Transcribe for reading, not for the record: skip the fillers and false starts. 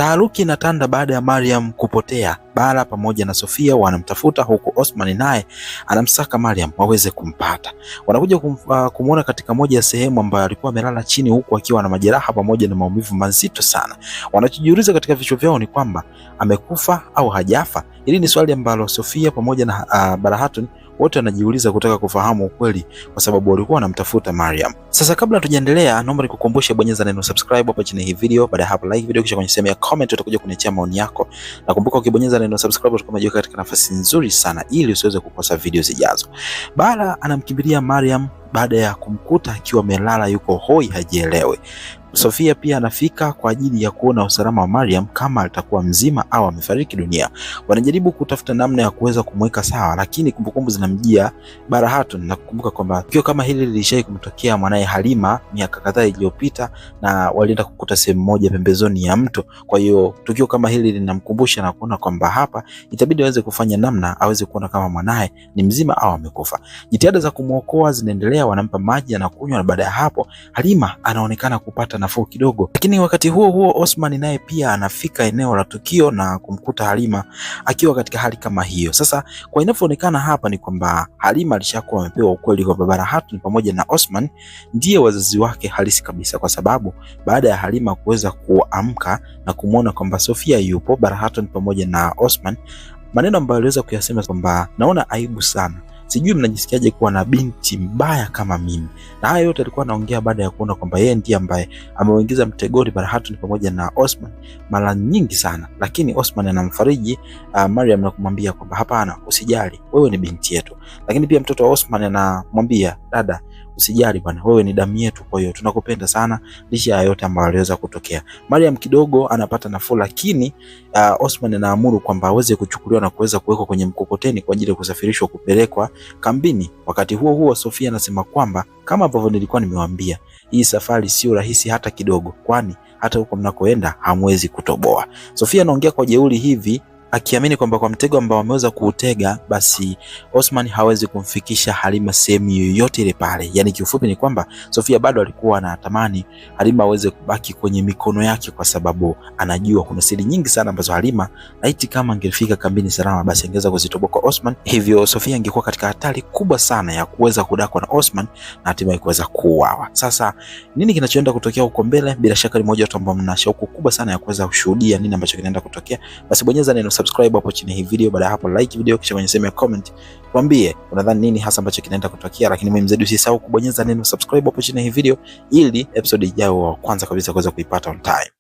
Taharuki inatanda baada ya Mariam kupotea. Bara pamoja na Sofia wanamtafuta huku Osman naye anamsaka Mariam waweze kumpata. Wanakuja kumwona katika moja ya sehemu ambayo alikuwa amelala chini huku akiwa na majeraha pamoja na maumivu mazito sana. Wanachojiuliza katika vichwa vyao ni kwamba amekufa au hajafa. Hili ni swali ambalo Sofia pamoja na Barahatun wote wanajiuliza kutaka kufahamu ukweli kwa sababu walikuwa wanamtafuta Mariam. Sasa kabla hatujaendelea, naomba nikukumbushe bonyeza neno subscribe hapa chini hii video, baada ya hapo like video, kisha kwenye sehemu ya comment utakuja kuniachia maoni yako. Nakumbuka ukibonyeza neno subscribe utakuwa umejiweka katika nafasi nzuri sana ili usiweze kukosa video zijazo. Bara anamkimbilia Mariam baada ya kumkuta akiwa amelala yuko hoi hajielewi. Sofia pia anafika kwa ajili ya kuona usalama wa Mariam kama atakuwa mzima au amefariki dunia. Wanajaribu kutafuta namna ya kuweza kumweka sawa, lakini kumbukumbu zinamjia Barahatun na kukumbuka kwamba tukio kama hili lilishai kumtokea mwanaye Halima miaka kadhaa iliyopita, na walienda kukuta sehemu moja pembezoni ya mto. Kwa hiyo tukio kama hili linamkumbusha na kuona kwamba hapa itabidi aweze kufanya namna aweze kuona kama mwanaye ni mzima au amekufa. Jitihada za kumwokoa zinaendelea, wanampa maji anakunywa, na baada ya hapo Halima anaonekana kupata nafuu kidogo. Lakini wakati huo huo Osman naye pia anafika eneo la tukio na kumkuta Halima akiwa katika hali kama hiyo. Sasa kwa inavyoonekana hapa ni kwamba Halima alishakuwa amepewa ukweli kwamba Barahatun pamoja na Osman ndiye wazazi wake halisi kabisa, kwa sababu baada ya Halima kuweza kuamka na kumwona kwamba Sofia yupo, Barahatun pamoja na Osman, maneno ambayo aliweza kuyasema kwamba naona aibu sana, sijui mnajisikiaje kuwa na binti mbaya kama mimi. Na haya yote alikuwa anaongea baada ya kuona kwamba yeye ndiye ambaye ameuingiza mtegoni Barahatun pamoja na Osman mara nyingi sana, lakini Osman anamfariji Mariam na kumwambia kwamba hapana, usijali, wewe ni binti yetu. Lakini pia mtoto wa Osman anamwambia dada, usijali bwana, wewe ni damu yetu, kwa hiyo tunakupenda sana, licha ya yote ambayo aliweza kutokea. Mariam kidogo anapata nafuu, lakini Osman anaamuru kwamba aweze kuchukuliwa na kuweza kuwekwa kwenye mkokoteni kwa ajili ya kusafirishwa kupelekwa kambini. Wakati huo huo, Sofia anasema kwamba kama ambavyo nilikuwa nimewaambia, hii safari sio rahisi hata kidogo, kwani hata huko mnakoenda hamwezi kutoboa. Sofia anaongea kwa jeuri hivi akiamini kwamba kwa mtego ambao ameweza kuutega basi Osman hawezi kumfikisha Halima sehemu yoyote ile pale. Yani kiufupi ni kwamba Sofia bado alikuwa anatamani Halima aweze kubaki kwenye mikono yake, kwa sababu anajua kuna siri nyingi sana ambazo Halima laiti kama angefika kambini salama, basi angeweza kuzitoboa kwa Osman. Hivyo Sofia angekuwa katika hatari kubwa sana ya kuweza kudakwa na Osman na hatimaye kuweza kuuawa. Sasa nini kinachoenda kutokea huko mbele? Bila shaka ni moja watu ambao mna shauku kubwa sana ya kuweza kushuhudia nini ambacho kinaenda kutokea, basi bonyeza neno subscribe hapo chini hii video. Baada ya hapo like video, kisha kwenye sehemu ya comment tuambie unadhani nini hasa ambacho kinaenda kutokea. Lakini muhimu zaidi, usisahau kubonyeza neno subscribe hapo chini hii video ili episode ijayo wa kwanza kabisa kuweza kuipata on time.